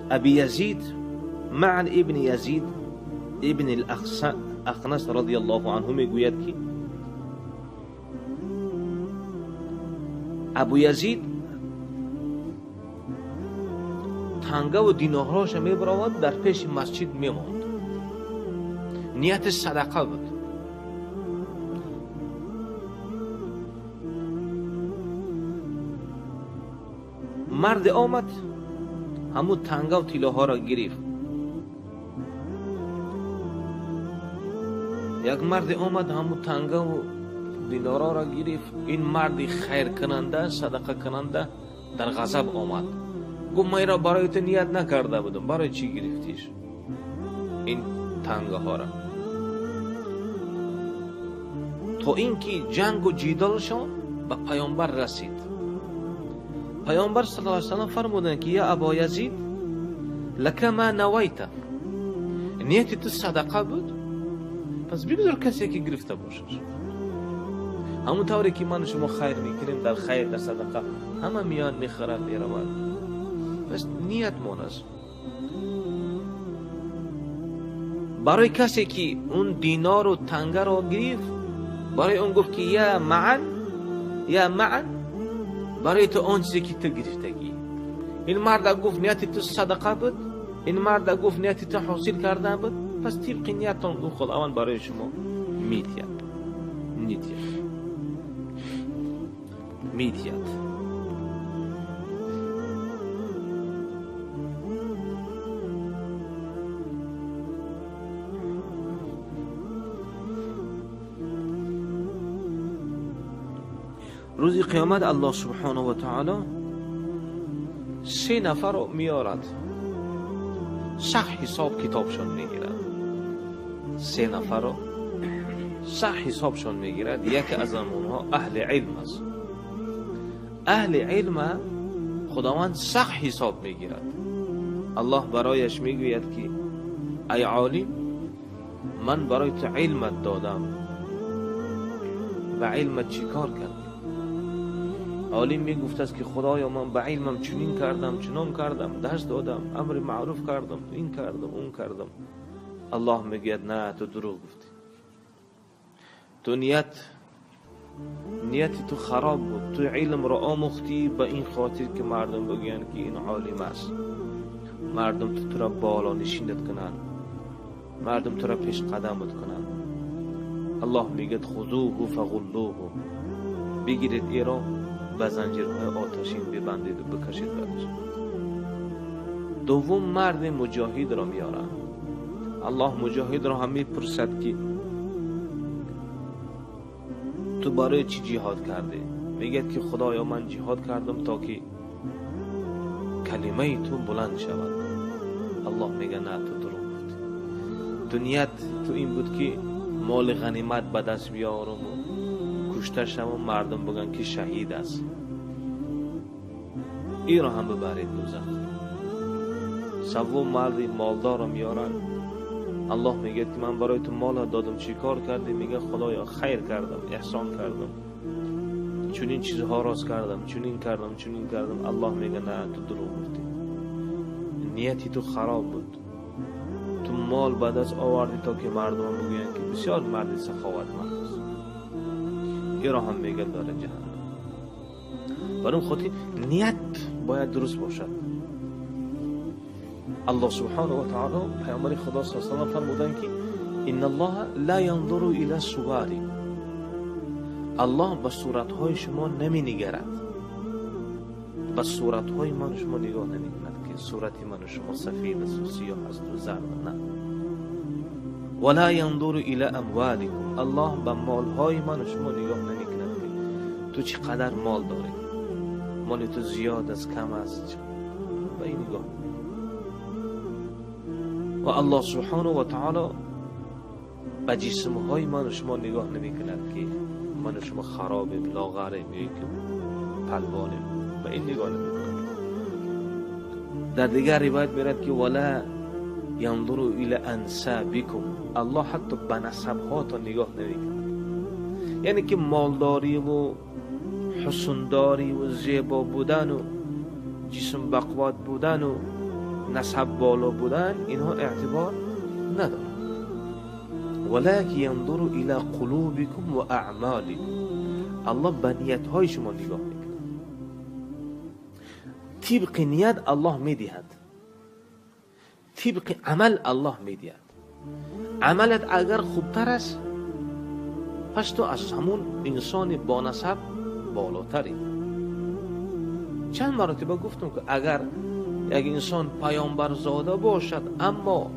Аби Язид Маън ибн Язид ибн Ахнас радияллоҳу анҳу мегӯяд, ки Абу Язид тангаву динорҳоша мебаровард, дар пеши масҷид мемонд. Нияти садақа буд. Марде омад, ҳамун тангаву тиллоҳоро гирифт. Як марде омад, ҳамун тангаву динорҳоро гирифт. Ин марди хайркунанда, садақакунанда дар ғазаб омад. Гуфт: ман инро барои ту ният накарда будам, барои чӣ гирифтиш ин тангаҳоро? То ин ки ҷангу ҷидолшон ба паёмбар расид. Паёмбар саллаллоҳу алайҳи васаллам фармуданд, ки я Або Язид, лака ма навайта, нияти ту садақа буд, пас бигзор касе ки гирифта бошад. Ҳамон тавре ки ману шумо хайр мекунем, дар хайр, дар садақа ҳама миён мехӯрад, меравад. Пас ниятмон аст. Барои касе ки он динору тангаро гирифт, барои он гуфт, ки я Маън, я Маън, барои ту он чизе ки ту гирифтагӣ. Ин марда гуфт: нияти ту садақа буд, ин марда гуфт: нияти ту ҳосил кардан буд, пас тибқи ниятон гуфт Худованд барои шумо медиҳад, медиҳад, медиҳад. Рӯзи қиёмат Аллоҳ субҳонаҳу ва таъоло се нафарро меорад, сахт ҳисоб китобшон мегирад. Се нафарро сахт ҳисобшон мегирад. Яке аз онҳо аҳли илм аст. Аҳли илма Худованд сахт ҳисоб мегирад. Аллоҳ барояш мегӯяд, ки ай олим, ман барои ту илмат додам, ба илмат чӣ кор кардӣ? Олим мегуфтааст, ки Худоё, ман ба илмам чунин кардам, чунон кардам, дарс додам, амри маъруф кардам, ин кардам, он кардам. Аллоҳ мегӯяд: на, ту дурӯғ гуфтӣ, ту нияти ту хароб буд, ту илмро омӯхтӣ ба ин хотир ки мардум бигӯянд, ки ин олим аст, мардум ту туро боло нишинат кунанд, мардум туро пешқадамат кунанд. Аллоҳ мегӯяд: хузуҳу фағуллуҳу, бигиред эро, ба занҷирҳои оташин бибандеду бикашед бараш. Дуввум марди муҷоҳидро меоранд. Аллоҳ муҷоҳидро ҳам мепурсад, ки ту барои чӣ ҷиҳод кардӣ? Мегӯяд, ки Худоё, ман ҷиҳод кардам то ки калимаи ту баланд шавад. Аллоҳ мегӯяд: на, ту дурӯғ гуфтӣ, ту ният ту ин буд, ки моли ғанимат ба даст биёрам ва кушта шавам, мардум бигӯянд, ки шаҳид аст. Инро ҳам бибаред дӯзах. Севум марди молдорро меоранд. Аллоҳ мегӯяд, ки ман барои ту мол додам, чӣ кор кардӣ? Мегӯяд: Худоё, хайр кардам, эҳсон кардам, чунин чизҳо рост кардам, чунин кардам, чунин кардам. Аллоҳ мегӯяд: на, ту дурӯғ гуфтӣ, нияти ту хароб буд, ту мол ба даст овардӣ то ки мардум бигӯянд, ки бисёр марди саховатманд аст. Инро ҳам мегӯяд барои ҷаҳаннам. Барои он хотир ният бояд дуруст бошад. Аллоҳ субҳонаҳу ва таъоло, паёмбари Худо саллаллоҳу алайҳи васаллам фармуданд, ки инналлоҳа ла янзуру ила суворикум, Аллоҳ ба суратҳои шумо наменигарад, ба суратҳои ману шумо нигоҳ намекунад, ки сурати ману шумо сафед аст ва сиёҳ аст ва зард, на. Вала янзуру ила амволикум, Аллоҳ ба молҳои ману шумо нигоҳ намекунад, ки ту чӣ қадар мол дорӣ, моли ту зиёд аст, кам аст, ба ин нигоҳ. Ва Аллоҳ субҳонаҳу ва таъоло ба ҷисмҳои ману шумо нигоҳ намекунад, ки ману шумо харобем, лоғарем ё ки палвонем, ба ин нигоҳ намекунад. Дар дигар ривоят мерад, ки вала янзуру ила ансабикум, Аллоҳ ҳатто ба насабҳотон нигоҳ намекунад. Яъне ки молдориву ҳусндориву зебо будану ҷисм бақувват будану نسب بالا بودن اینها اعتبار ندارد. ولکن ینظر الی قلوبکم و اعمالکم، الله به نیت‌های شما نگاه میکند. طبق نیت الله میدهد، طبق عمل الله میدهد. عملت اگر خوبتر است پس تو از همون انسان با نسب بالاتری. چند مرتبه گفتم که اگر یک انسان پیامبر زاده باشد اما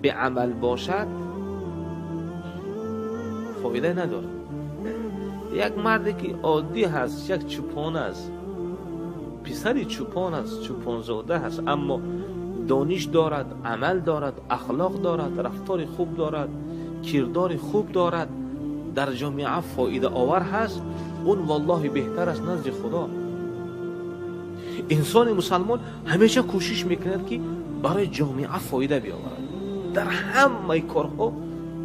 به عمل باشد فایده ندارد. یک مردی که عادی هست، یک چوپان است، پسری چوپان است، چوپان زاده هست، اما دانش دارد، عمل دارد، اخلاق دارد، رفتار خوب دارد، کردار خوب دارد، در جامعه فایده آور هست، اون والله بهتر است نزد خدا. انسان مسلمان همیشه کوشش میکند که برای جامعه فایده بیاورد. در همه کارها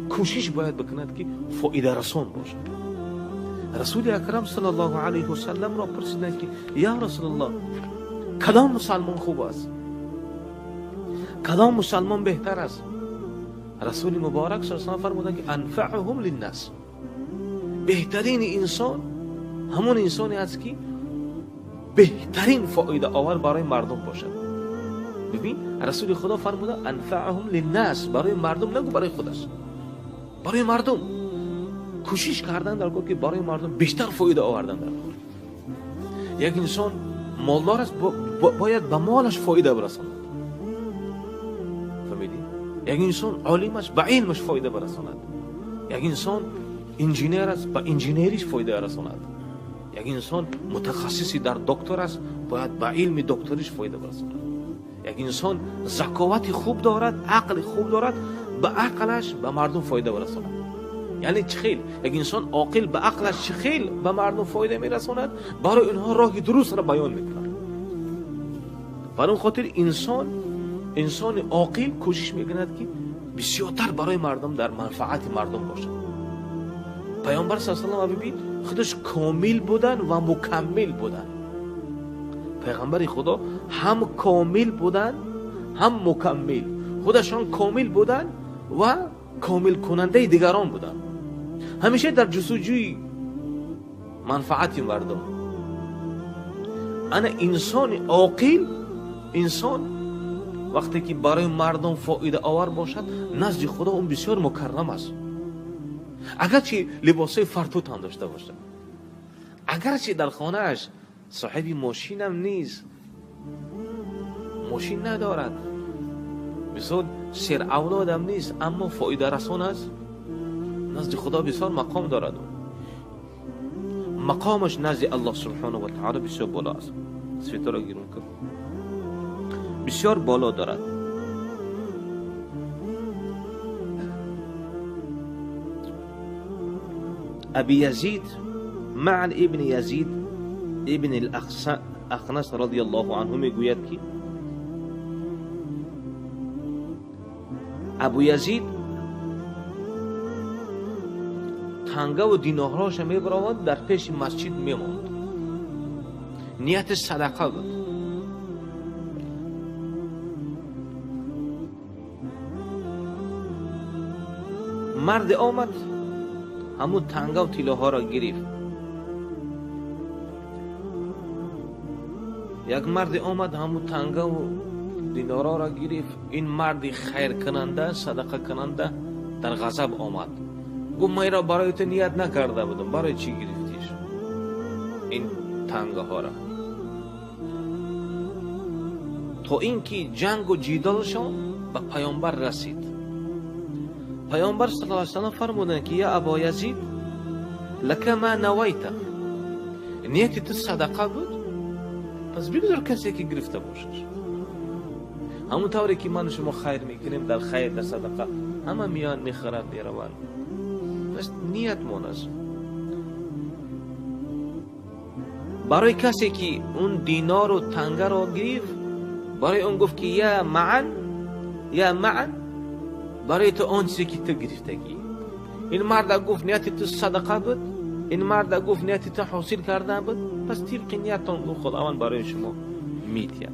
کوشش باید بکند که فایده رسان باشد. رسول اکرم صلی الله علیه و سلم را پرسیدند که یا رسول الله، کدام مسلمان خوب است؟ کدام مسلمان بهتر است؟ رسول مبارک صلی الله علیه و سلم فرمودند که انفعهم للناس، بهترین انسان همون انسانی است که بهترین فایده آور برای مردم باشد. ببین رسول خدا فرموده انفعهم للناس، برای مردم، نگو برای خودش، برای مردم کوشش کردن در کار که برای مردم بیشتر فایده آوردن در کار. یک انسان مالدار است، باید به مالش فایده برساند. فهمیدی؟ یک انسان عالم است، به علمش فایده برساند. یک انسان انجینیر است، به انجینیریش فایده برساند. یک انسان متخصصی در دکتر است، باید به علم دکتریش فایده برساند. یک انسان ذکاوت خوب دارد، عقل خوب دارد، به عقلش به مردم فایده برساند. یعنی چخیل یک انسان عاقل به عقلش چخیل به مردم فایده میرساند، برای اینها راه درست را بیان میکند. برای اون خاطر انسان عاقل کوشش میکند که بسیارتر برای مردم در منفعت مردم باشد. پیامبر صلی الله علیه و آله خودش کامل بودن و مکمل بودن. پیغمبر خدا هم کامل بودن هم مکمل، خودشان کامل بودن و کامل کننده دیگران بودن. همیشه در جستجوی منفعت مردم. انا انسان عاقل، انسان وقتی که برای مردم فایده آور باشد نزد خدا اون بسیار مکرم است. اگرچه لباسای فرتوت هم داشته باشد، اگرچه در خانه‌اش صاحب ماشین هم نیست، ماشین ندارد، مثلا سر اولاد هم نیست، اما فایده رسان است، نزد خدا بسیار مقام دارد. مقامش نزد الله سبحانه و تعالی بسیار بالا است. سفیتا را گیرون کن، بسیار بالا دارد. ابی یزید معن ابن یزید ابن الاخنس رضی الله عنه میگوید که ابو یزید تنگه و دینارهاش میبراورد، در پیش مسجد میماند، نیت صدقه بود. مرد آمد همون تنگه و تیله را گرفت. یک مرد آمد همون تنگه و دینارها را گرفت. این مرد خیر کننده، صدقه کننده در غضب آمد، گفت من را برای تو نیت نکرده بودم، برای چی گرفتیش این تنگه ها را؟ تا اینکه جنگ و جدالشان به پیامبر رسید. پیامبر صلی الله علیه و سلم فرمودند که یا ابا یزید لک ما نویت، نیت تو صدقه بود، پس بگذار کسی که گرفته باشد. همون طوری که من و شما خیر میکنیم، در خیر در صدقه همه میان میخرند میروند، پس نیت مون است. برای کسی که اون دینار و تنگه را گرفت، برای اون گفت که یا معن، یا معن، برای تو آن چیزی که تو گرفتگی. این مرد گفت نیت تو صدقه بود، این مرد گفت نیت تو حاصل کرده بود، پس طبق نیتتان خداوند برای شما میتید.